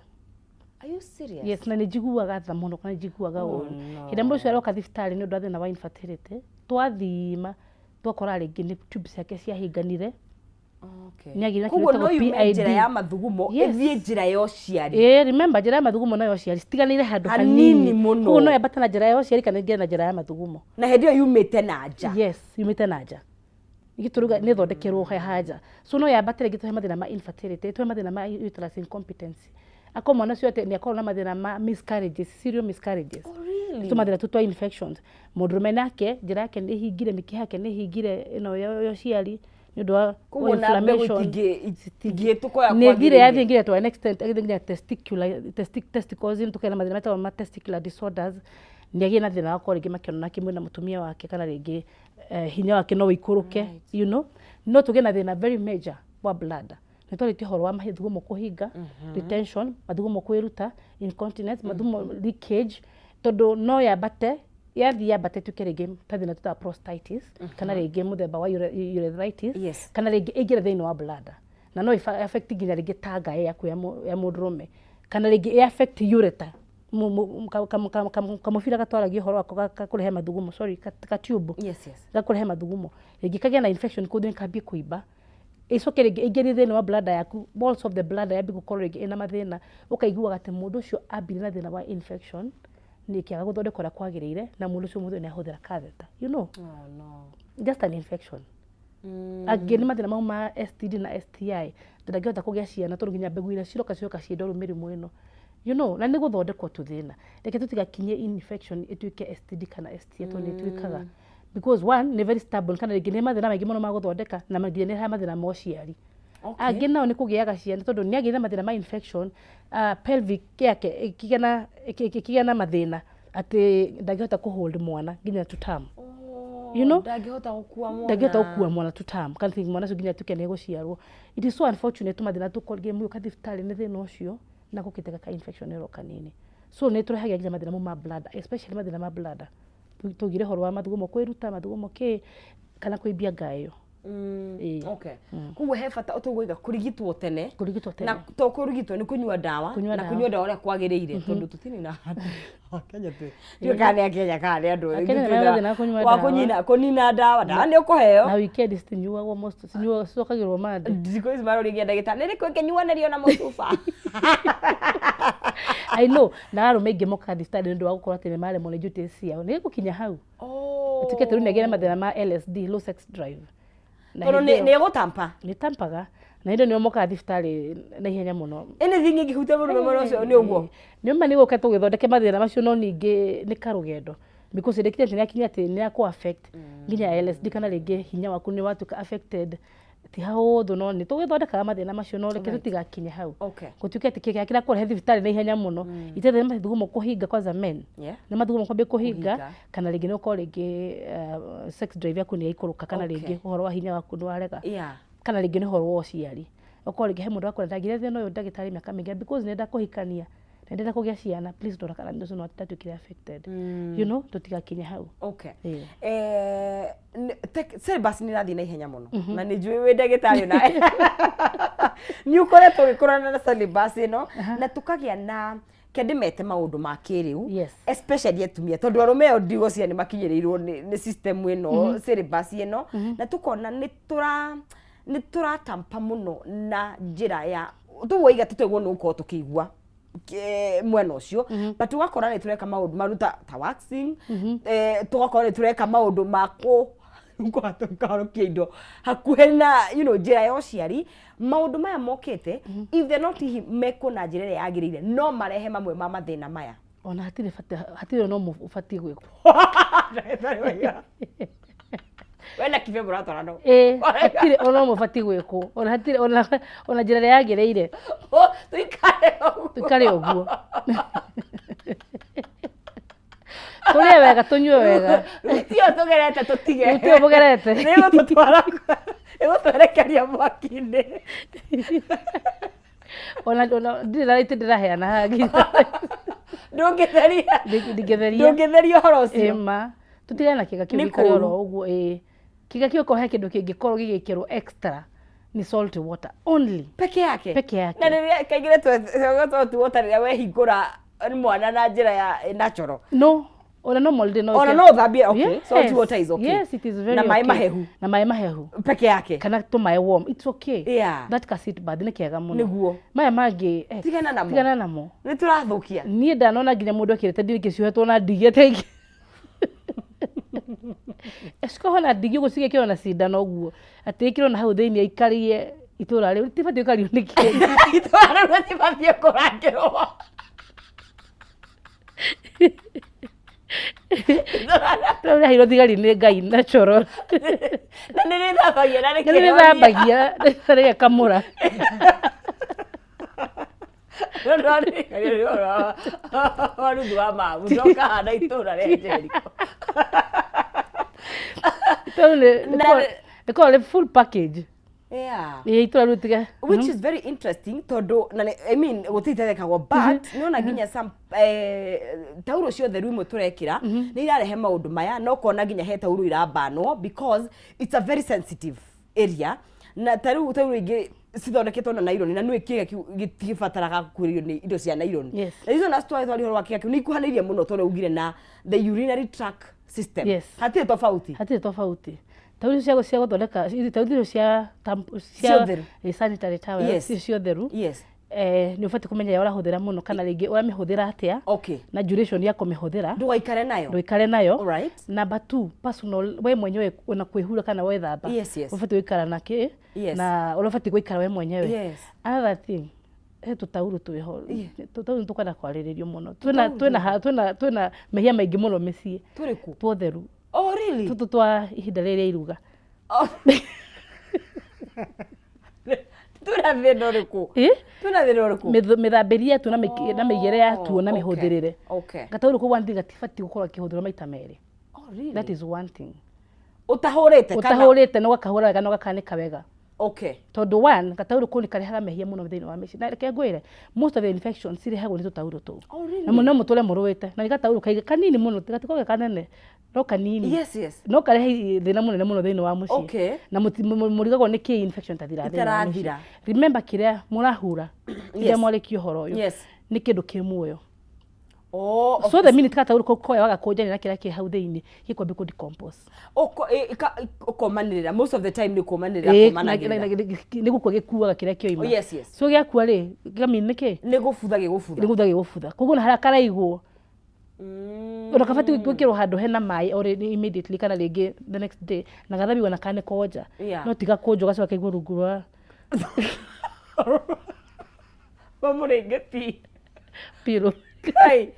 Are you serious? Yes, na nĩ njiguaga tha mũno kana nĩ njiguaga Oh, ũru no. Hĩndĩ ĩrĩa mũndũ ũcio aroka thibitarĩ nĩ ũndũ wa thĩna wa infertility, twathima twakora rĩngĩ nĩ tubes ciake ciahinganire. Nĩ agĩire na kĩndũ Koguo no gĩtagwo yume PID. Njĩra ya mathugumo Yes. ĩthiĩ njĩra ya ũciari. Ĩĩ, remember njĩra ya mathugumo na ya ũciari citiganĩire handũ Hanini hanini mũno. Koguo no yambate na njĩra ya ũciari kana ĩingĩre na njĩra ya mathugumo. Na hĩndĩ ĩyo yumĩte na nja. Yes, yumĩte na nja. Gĩtũruga nĩ thondekerwo he hanja, so no yambate rĩngĩ tũhe mathĩna ma infertility, tũhe mathĩna ma uterus incompetency, akorwo mwana ũcio atĩ nĩ akorwo na mathĩna ma miscarriages, serial miscarriages. Oh, really? Tũmathĩna tu twa infections. Mũndũrũme nake njĩra yake nĩ ĩhingire, mĩkiha yake nĩ ĩhingire ĩno ya ũciari nĩ ũndũ wa Koguo na mbegũ inflammation. Itingĩhĩtũka ũrĩa Nĩ thire kwagĩrĩire. Yathiĩ nginya to an extent agĩthiĩ nginya testicular testicles, tũkagĩa na mathĩna metagwo ma testicular disorders. Nĩ agĩe na thĩna wa gũkorwo rĩngĩ makĩonana kĩmwĩrĩ na mũtumia wake, kana rĩngĩ hinya wake no ũikũrũke. No tũgĩe na thĩna very major wa bladder. Nĩ twarĩtie ũhoro wa mathugumo kũhinga, retention, mathugumo kwĩruta, incontinence, mathugumo leakage, tondũ no yambate, yathiĩ yambate ĩtuĩke rĩngĩ ta thĩna tũtaga prostatitis, kana rĩngĩ mũthemba wa urethritis, kana rĩngĩ ĩingĩre thĩinĩ wa bladder na no ĩfa- affect nginya rĩngĩ ta ngaĩ yaku ya mũndũrũme, kana rĩngĩ ĩ affect ureter, kamũbira gatwaragia ũhoro wako gakũrehe mathugumo, sorry, ka tube gakũrehe mathugumo, rĩngĩ kagĩa na infection kũu thĩinĩ, kambie kũimba, ĩcoke rĩngĩ ĩingĩrie thĩinĩ wa bladder yaku, walls of the bladder yambie gũkorwo rĩngĩ ĩna mathĩna. Ũkaiguaga atĩ mũndũ ũcio ambire na thĩna wa infection nĩ ĩkĩaga gũthondekwo ũrĩa kwagĩrĩire, na mũndũ ũcio mũthĩ nĩ ahũthĩra catheter. Oh, no. Just an infection. Angĩ nĩ mathĩna mau ma STD na STI, tondũ ndangĩhota kũgĩa ciana tondũ nginya mbegũ iria ciroka ciroka ciĩ ndwaru mĩrimũ ĩno, na nĩ gũthondekwo tu thĩna. Reke tũtigakinyie infection ĩtuĩke STD kana STI, tondũ nĩ ĩtuĩkaga because one nĩ very stubborn, kana rĩngĩ nĩ mathĩna maingĩ mũno ma gũthondeka, na nginya nĩ ĩrehaga mathĩna ma ũciari. Angĩ nao nĩ kũgĩaga ciana tondũ nĩ agĩire na mathĩna ma infection, pelvic yake ĩkĩgĩa na mathĩna atĩ ndangĩhota kũ hold mwana nginya to term. Ndangĩhota gũkua mwana. Ndangĩhota gũkua mwana to term, kana think mwana ũcio nginya atuĩke nĩ egũciarwo. It is so unfortunate, tũmathĩna tũkorwo mũka thibitarĩ nĩ thĩna ũcio na gũkĩte ka infection ĩro kanini. So nĩ tũrehagia nginya mathĩna mau ma bladder, especially mathĩna ma bladder. Tũgire ũhoro wa mathugumo kwĩruta, mathugumo kĩ, kana kũimbia ngaĩyo. Ĩĩ. Okay, koguo he bata tũgũiga kũrigitwo tene. Kũrigitwo tene. Na to kũrigitwo, nĩ kũnyua ndawa. Kũnyua na ndawa. Kũnyua ndawa ũrĩa kwagĩrĩire, tondũ tũtirĩ na Kenya twĩ ndiũĩ kana nĩ Akenya kana nĩ andũ. Akenya nĩ marathiĩ na kũnyua wa ndawa. kũnina ndawa, ndawa nĩ ũkũheo. Na weekend citinyuagwo most, cinyuagwo, cicokagĩrwo Monday. Thikũ ici maroria ndagĩtarĩ nĩ rĩkũ ĩkĩnyuanĩrio na mũcuba. I know, na arũme aingĩ mokaga thibitarĩ nĩ ũndũ wa gũkorwo atĩ nĩ maremwo nĩ duties ciao. Nĩ gũkinya hau. Ĩtuĩke atĩ rĩu nĩ agĩa na mathĩna ma LSD, low sex drive. Na Tondũ hĩndĩ nĩ ĩyo- nĩ ĩgũtampa. Nĩ tampaga. Na hĩndĩ ĩyo nĩo mokaga thibitarĩ na ihenya mũno. Anything ĩngĩhutia mũrũme mwena ũcio nĩ ũguo. Nĩ ma nĩ gũka tũgĩthondeke mathĩna macio, no ningĩ nĩ karũgendo because ĩrĩkinya atĩ nĩ akinya atĩ nĩ akũ affect nginya LSD, kana rĩngĩ hinya waku nĩ watuĩka affected, ti haũthũ, no nĩ tũgĩthondekaga mathĩna macio, no reke tũtigakinye hau. Gũtuĩke atĩ kĩrĩa kĩrakũrehe thibitarĩ na ihenya mũno ithethe nĩ mathugumo kũhinga kwanza, men nĩ mathugumo kwambia kũhinga. Kũhinga. Kana rĩngĩ nĩ ũkorwo rĩngĩ sex drive yaku nĩ yaikũrũka, kana rĩngĩ ũhoro wa hinya waku nĩ warega, kana rĩngĩ nĩ ũhoro wa ũciari, ũkorwo rĩngĩ he mũndũ wakwĩra, "Ndagire thĩna ũyũ ndagĩtarĩ mĩaka mĩingĩ because nĩenda kũhikania na ndĩrenda kũgĩa ciana, please rora kana nĩ ũcio ndatuĩkire affected." Tũtigakinye hau. Ĩĩ. Syllabus nĩ ĩrathiĩ na ihenya mũno, na nĩ njũĩ wĩ ndagĩtarĩ na nĩ ũkoretwo ũgĩkorana na syllabus ĩno, na tũkagĩa na kendimete maũndũ ma kĩrĩu, especially atumia, tondũ arũme ao ndigũciria nĩ makinyĩrĩirwo nĩ system ĩno, syllabus ĩno, na tũkona nĩ tũratampa mũno na njĩra ya tũguo iga tũtegwo nĩ gũkorwo tũkĩigua mwena ũcio, but ũgakora nĩ tũreka maũndũ maruta ta waxing, tũgakorwo nĩ tũreka maũndũ ma kũ kũharũkia indo hakuhĩ na njĩra ya ũciari. Maũndũ maya mokĩte, if they're not hihi mekwo na njĩra ĩrĩa yagĩrĩire, no marehe mamwe ma mathĩna maya. Ona hatirĩ bata, hatirĩ no ũbatiĩ gwĩkwo. Ndagĩtarĩ waiga we na kibe mũratwara no. Ĩĩ, hatirĩ ona ũmwe ũbatiĩ gwĩkwo, ona hatirĩ ona njĩra ĩrĩa yagĩrĩire. Oh, tuikare ũguo. Tũikare ũguo, tũrĩe wega, tũnyue wega. Rutio tũgerete tũtige. Rutio mũgerete. Nĩgũtũtwara, nĩgũtwerekeria mwaki-inĩ. Ona ndirĩ na rĩti ndĩraheana haha. Ndũngĩtheria. Ndingĩtheria. Ndũngĩtheria ũhoro ũcio. Ĩma tũtigane na kĩga kĩu. Nĩ Gĩikare oro kũũru. ũguo. Ĩĩ, kĩga kĩu okorwo he kĩndũ kĩngĩkorwo gĩgĩkĩrwo extra nĩ salt water only. Peke yake. Peke yake. Na rĩrĩa kaingĩ tuota rĩrĩa wehingũra mwana na njĩra ya natural. No, ona normal day no Ona ĩkĩre- no ũthambie, okay. Yes. Salt water is okay. Yes, it is very Na maĩ okay. mahehu. Na maĩ mahehu. Peke yake. Kana tũmaĩ warm, it's okay. That ka sit bath nĩ kega mũno. Maya mangĩ, Tigana namo. Tigana namo. Nĩ tũrathũkia. Niĩ ndanona nginya mũndũ ekĩrĩte ndigi ciohetwo na ndigi atĩ cikohwo na ndigi ũguo, cigekĩrwo na cindano ũguo, atĩ ĩkĩrwo na hau thĩinĩ aikarie itũra rĩu rĩtibatiĩ gũikario nĩ kĩndũ. Itũra rĩu rĩtibatiĩ kũrangĩrwo. Rĩu rĩaheirwo thigari nĩ Ngai natural. Na nĩ rĩthambagia na nĩ rĩkĩronia. Rĩthambagia rĩgekamũra. Wa ruthu wa mamu ndokahana itũra rĩa Jericho. Itũra rĩu rĩkoragwo rĩ full package. Ĩĩ, itũra rĩu tiga. Which is very interesting, tondũ na I mean, gũtirĩ ithondekagwo, but nĩona nginya some taurũ ciothe rĩu imwe tũrekĩra nĩ irarehe maũndũ maya, no kona nginya he taurũ irabanwo because it's a very sensitive area, na ta rĩu taurũ ingĩ cithondeketwo na nylon, na nĩũĩ kĩga kĩu gĩtibataraga gũkuhĩrĩrio nĩ indo cia nylon. Na icio na twari ũhoro wa kĩga kĩu nĩ ikuhanĩirie mũno tondũ ugire na the urinary tract system. Hatirĩ tofauti. Hatirĩ tofauti. Taurũ cia gũthondeka taurũ icio cia Cia ũtheru. Sanitary towels, icio cia ũtheru, nĩ ũbatiĩ kũmenya ĩrĩa ũrahũthĩra mũno, kana rĩngĩ ũramĩhũthĩra atĩa na duration ya kũmĩhũthĩra. Ndũgaikare nayo. Ndũikare nayo. Number two, personal, we mwenyewe ona kwĩhura kana wethamba, ũbatiĩ gũikara na kĩ na ũrĩa ũbatiĩ gũikara we mwenyewe. Another thing, he tũtaurũ twĩho, tũtaurũ nĩ tũkwenda kwarĩrĩrio mũno. Twĩna mehia maingĩ mũno mĩciĩ. Tũrĩkũ? Twotheru. Oh, really? Tũtũ twa ihinda rĩrĩa iruga. Oh. Twĩna thĩna ũrĩkũ? Ĩ? Twĩna thĩna ũrĩkũ? Mĩthambĩrie yatuo na mĩigĩre yatuo na mĩhũthĩrĩre. Gataurũ kau, one thing, gatibatiĩ gũkorwo gakĩhũthĩrwo maita merĩ. Oh, really? That is one thing. Ũtahũrĩte kana? Ũtahũrĩte na ũgakahũra wega na ũgakanĩka wega. Tondũ one, gataurũ kũu nĩ karehaga mehia mũno thĩinĩ wa mĩciĩ. Na reke ngwĩre, most of the infections cirehagwo nĩ tũtaurũ tũu. Oh, really? Na mũno mũtũre mũrũĩte. Na nĩ gataurũ kaige kanini mũno, gatikoragwo ge kanene, no kanini. No karehe thĩna mũnene mũno thĩinĩ wa mũciĩ. Na mũrigagwo nĩ kĩĩ infection itathiraga thĩinĩ wa mũciĩ. Itaраthira. Remember kĩrĩa mũrahura, kĩrĩa mwarĩkia ũhoro ũyũ, nĩ kĩndũ kĩ muoyo. Oh, So the minute gataurũ kau koya wagakũnjania na kĩrĩa kĩ hau thĩinĩ, gĩkwambia kũ decompose. Ũkomanĩrĩra most of the time nĩ kũmanĩrĩra. Ĩĩ, Kũmanagĩrĩra. Nĩ gũkua gĩkuaga kĩrĩa kĩoima. Oh, yes. So gĩakua rĩ, gĩkamini nĩ kĩ? Nĩ gũbutha gĩgũbutha. Nĩ gũbutha gĩgũbutha. Koguo ona harĩa karaigwo, ona kabatiĩ gwĩkĩrwo handũ hena maĩ or immediately kana rĩngĩ the next day, na gathambio ona kana nĩ konja. No tiga kũnjwo gacoka kaigwo rungu rwa Wa mũrĩngĩti. Pillow. Kai.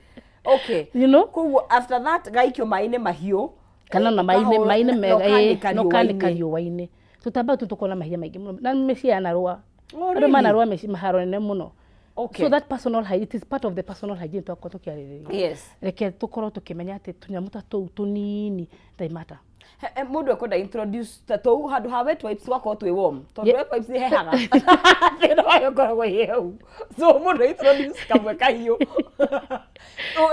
Okay. You know? Koguo after that gaikio maĩ-inĩ mahiũ. Kana na maĩ-inĩ Ũkahũra- maĩ-inĩ na mega ũkanĩka ĩĩ, na ũkanĩka riũa-inĩ. riũa-inĩ. Tũtambaya tũu tũkoragwo na mahia maingĩ mũno na mĩciĩ yanarũa. Oh, Andũ really? manarũa mĩciĩ maharo nene mũno. So that personal hygiene, it is part of the personal hygiene twakorwo tũkĩarĩrĩria. Reke tũkorwo tũkĩmenya atĩ tũnyamũ ta tũu tũnini they matter. Mũndũ ekwenda introduce ta tũu handũ ha wet wipes tũgakorwo twĩ warm, tondũ wet wipes nĩ hehaga, thĩna wayo ũkoragwo ĩ hehu, so mũndũ introduce kamwe kahiũ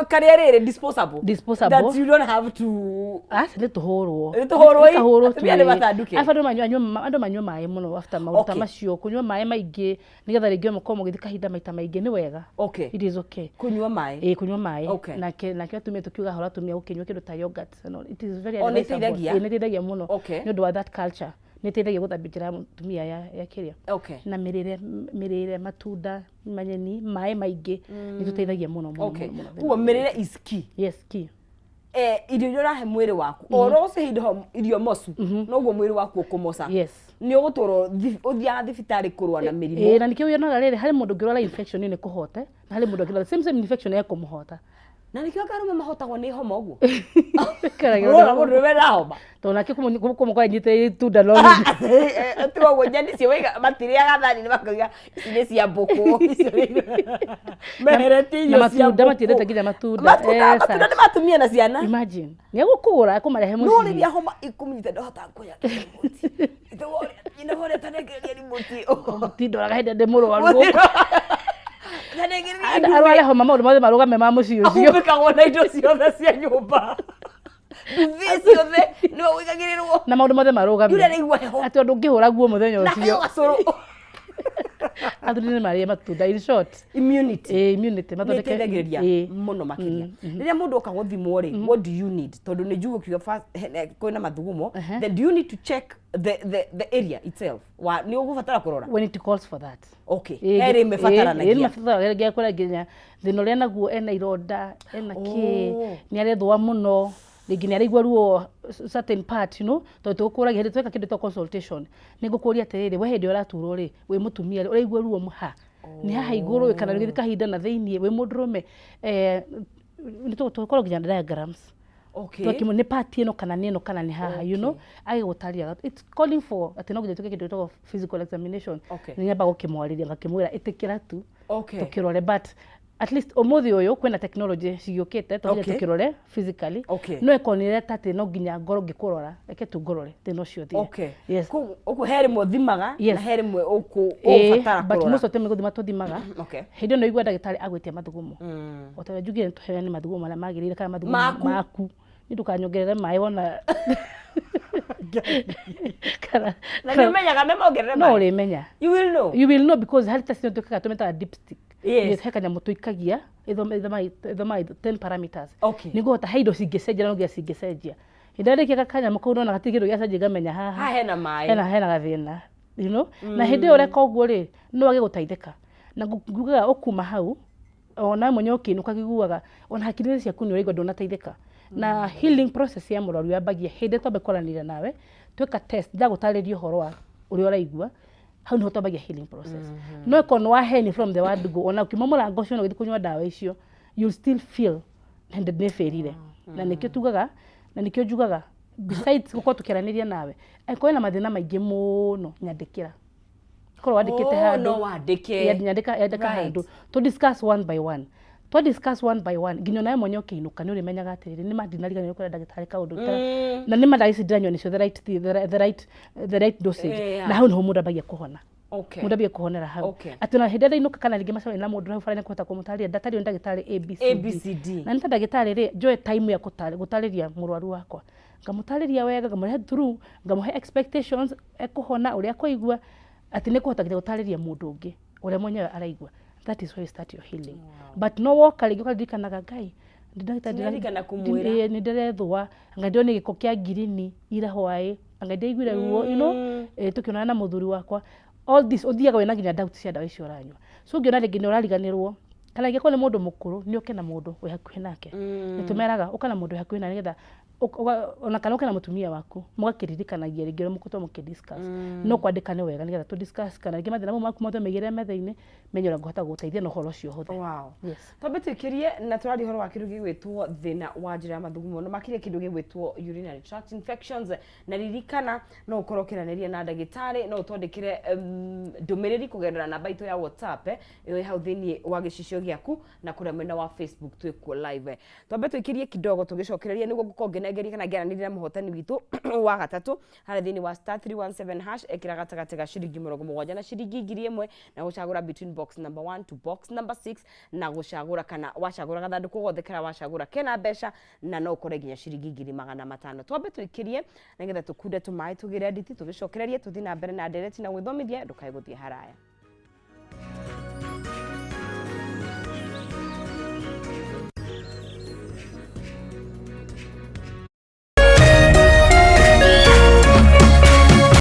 karĩa rĩrĩ disposable. Disposable. That you don't have to. Aca, nĩ tũhũrwo. Nĩ tũhũrwo, ĩ? Tũhũrwo. Atumia nĩ mathanduke. Arabu andũ manyue maĩ mũno after maũndũ ta macio, kũnyua maĩ maingĩ nĩgetha rĩngĩ mũkorwo mũgĩthiĩ kahinda maita maingĩ nĩ wega. It is okay. Kũnyua maĩ. Ĩĩ, kũnyua maĩ. Nake atumia tũkiuga hora atumia gũkĩnyua kĩndũ ta yogurt and all. It is very Oh, nĩ advisable. ĩteithagia? Ĩĩ, nĩ ĩteithagia mũno. Nĩ ũndũ wa that culture nĩ ĩteithagia gũthambia njĩra ya mũtumia ya kĩrĩa. Na mĩrĩre, matunda, manyeni, maĩ maingĩ nĩ tũteithagia mũno mũno mũno mũno. Koguo mĩrĩre is key. Yes, key. Irio iria ũrahe mwĩrĩ waku, o ũrĩa ũcihe indo irio mocu, noguo mwĩrĩ waku ũkũmoca. Nĩ ũgũtũra ũthiaga thibitarĩ kũrũa na mĩrimũ. Ĩĩ, na nĩkĩo yonaga rĩrĩ harĩ mũndũ ũngĩrwara infection nĩ kũhote, na harĩ mũndũ ũngĩrwara same same infection ekũmũhota. Na nĩkĩo anga arũme mahotagwo nĩ homa ũguo. Karagĩra. Ũrona mũndũ wena homa. Tondũ nake kũmũkora nyitĩrĩire itunda no Tiga ũguo nyeni cio waiga matirĩaga thani, nĩ makauga ici nĩ cia mbũkũ, icio meheretie na irio cia matunda mbũkũ. matiendete nginya matunda. Matunda. Matunda. Matunda nĩ matumia na ciana. Imagine nĩ egũkũgũra ekũmarehe No mũciĩ. rĩrĩa homa ikũmũnyita ndahota kuoya remote. Nyina ũrĩa tanengereria remote. Tindoraga hĩndĩ ndĩ mũrwaru gũkũ. Tanengereria. Arware homa maũndũ mothe marũgame ma mũciĩ ũcio. Ahumbĩkagwo na indo ciothe cia nyũmba, nduthi ciothe nĩwe ũigagĩrĩrwo. Na maũndũ mothe marũgame. Yule araigua heho. Atĩ ũndũ ũngĩhũra nguo mũthenya na ũcio. heo gacũrũ. Athuri nĩ marĩe matunda, in short. Immunity. Ĩĩ, immunity nĩ mathondeke. ĩteithagĩrĩria mũno makĩria. Rĩrĩa mũndũ oka gũthimwo rĩ, what do you need? Tondũ nĩ njugũ kiuga first, kwĩna mathugumo, then do you need to check the area itself wa nĩ ũgũbatara kũrora? When it calls for that. Okay, he rĩ mĩbataranagia. Ĩĩ, mabataranagia kũrĩa nginya thĩna ũrĩa naguo, ena ironda, ena kĩ, nĩ arethũa mũno, rĩngĩ nĩ araigua ruo certain part, tondũ tũgũkũragia hĩndĩ tweka kĩndũ ta consultation, nĩ ngũkũria atĩrĩrĩ, we hĩndĩ ĩrĩa ũraturwo rĩ, wĩ mũtumia rĩ, ũraigua ruo ha nĩ haha igũrũ ĩ, kana rĩngĩ kahinda na thĩiniĩ, wĩ mũndũrũme, nĩ tũkorwo nginya na diagrams. Twakĩmũ nĩ part ĩno kana nĩ ĩno kana nĩ haha, agĩgũtarĩria it's calling for atĩ no nginya tuke kĩndũ gĩtagwo physical examination. Nĩ nyambaga gũkĩmwarĩria ngakĩmwĩra ĩtĩkĩra tu tũkĩrore, but at least ũmũthĩ ũyũ kwĩna technology cigĩũkĩte to nginya tũkĩrore physically. No ĩkorwo nĩ ĩreta atĩ no nginya ngorwo ngĩkũrora, reke tu ngũrore thĩna ũcio ũthire. Yes. Koguo ũguo he rĩmwe ũthimaga Yes. na he rĩmwe ũgũbatara but kũrora. most of the time gũthima tũthimaga. Hĩndĩ ĩyo nĩ ũigua ndagĩtarĩ agwĩtia mathugumo. O ta ũrĩa njugire, tũheane mathugumo marĩa magĩrĩire kana mathugumo Maku. Maku. Nĩ ndũkanyongerere maĩ wona kana Na nĩ ũmenyaga me mongerere no maĩ? ũrĩmenya. You will know. You will know because harĩ test ĩno twĩkaga tũmĩtaga dipstick. Yes. He kanyamũ tũikagia ĩthomaga 10 parameters. Nĩngũhota he indo cingĩcenjia na no nginya cingĩcenjia. Hĩndĩ ĩrĩa ndĩkia kanyamũ kau ndona gatirĩ kĩndũ gĩacenjia, ngamenya haha Haha hena maĩ. Hena gathĩna. Na hĩndĩ ĩyo ũreka ũguo rĩ, no wage gũteithĩka. Na ngugaga ũkuma hau ona mwenyewe ũkĩinũka kĩiguaga ona hakiri-inĩ ciaku nĩ ũraigua ndũnateithĩka. Na healing process ya mũrwaru yambagia hĩndĩ ĩrĩa twamba kwaranĩria nawe, tweka test, ndagũtarĩria ũhoro wa ũrĩa ũraigua, hau nĩho twambagia healing process. No ĩkorwo nĩ waheni from the word go, ona ũkiuma mũrango ũcio na ũgĩthiĩ kũnyua ndawa icio, you'll still feel hĩndĩ nĩ bĩrire. Na nĩkĩo tugaga, na nĩkĩo njugaga, besides gũkorwo tũkĩaranĩria nawe, angĩkorwo wĩna mathĩna maingĩ mũno, nyandĩkĩra, korwo wandĩkĩte Oh, handũ. No wandĩke. Nyandĩka, yandĩka handũ to discuss one by one. Twa discuss one by one nginya onawe mwenye ũkĩinũka nĩ ũrĩmenyaga atĩrĩrĩ, nĩ ma ndinariganĩrwo kwĩra ndagĩtarĩ kaũndũ na nĩ ma ndawa ici ndĩranyua nĩcio the right dosage. Na hau nĩho mũndũ ambagia kũhona. Mũndũ ambia kũhonera hau. Atĩ ona hĩndĩ ĩrĩa ndainũka kana rĩngĩ macemania na mũndũ hau bara, nĩkũhota kũmũtarĩria ndatario nĩ ndagĩtarĩ A B C D. ABCD. Na nĩ ta ndagĩtarĩ rĩ, njoe time ya gũtarĩria mũrwaru wakwa, ngamũtarĩria wega, ngamũrehe through, ngamũhe expectations ekũhona ũrĩa akũigua, atĩ nĩ kũhota nginya gũtarĩria mũndũ ũngĩ ũrĩa mwenyewe araigua. That is where you start your healing. But no woka rĩngĩ ũkaririkanaga, Ngai, ndagĩtarĩ. Tinarikana kũmwĩra. Nĩ ndĩrethũa, anga ndĩrona gĩko kĩa ngirini ira hwaĩ, anga ndĩraiguire ruo tũkĩonana na mũthuri wakwa. All this ũthiaga wĩna nginya doubt cia ndawa icio ũranyua. So ũngĩona rĩngĩ nĩ ũrariganĩrwo, kana rĩngĩ akorwo nĩ mũndũ mũkũrũ, nĩ ũke na mũndũ wĩ hakuhĩ nake. Nĩ tũmeraga ũka na mũndũ wĩ hakuhĩ nake, nĩgetha ona kana ũke na mũtumia waku, mũgakĩririkanagia rĩngĩ ũrĩa mũkoretwo mũkĩ discuss. No kwandĩka nĩ wega, nĩgetha tũ discuss kana rĩngĩ mathĩna mau maku mothe maigĩrĩre metha-inĩ, menye ũrĩa ngũhota gũgũteithia na ũhoro ũcio ũhũthe. Twambe twĩkĩrie na tũraria ũhoro wa kĩndũ gĩgwĩtwo thĩna wa njĩra ya mathugumo, na makĩria kĩndũ gĩgwĩtwo urinary tract infections. Na ririkana no ũkorwo ũkĩaranĩria na ndagĩtarĩ, no ũtwandĩkĩre ndũmĩrĩri kũgerera namba itũ ya WhatsApp ĩyo ĩ hau thĩiniĩ wa gĩcicio gĩaku, na kũrĩa mwena wa Facebook twĩkuo live. Twambe twĩkĩrie kidogo, tũgĩcokereria nĩguo ngũkorwo ngĩnengeria kana ngĩaranĩria na mũhotani witũ wa gatatũ harĩa thĩiniĩ wa *317#. Ĩkĩra gatagatĩ ga ciringi 70 na ciringi 1000, na gũcagũra between box number 1 to box number 6, na gũcagũra kana wacagũra gathandũkũ gothe karĩa wacagũra kena mbeca, na no ũkore nginya ciringi 500,000. Twambe twĩkĩrie nĩgetha tũkunde tũmaĩ, tũgĩre nditi, tũgĩcokererie tũthiĩ na mbere na ndereti na gwĩthomithia. Ndũkae gũthiĩ haraya.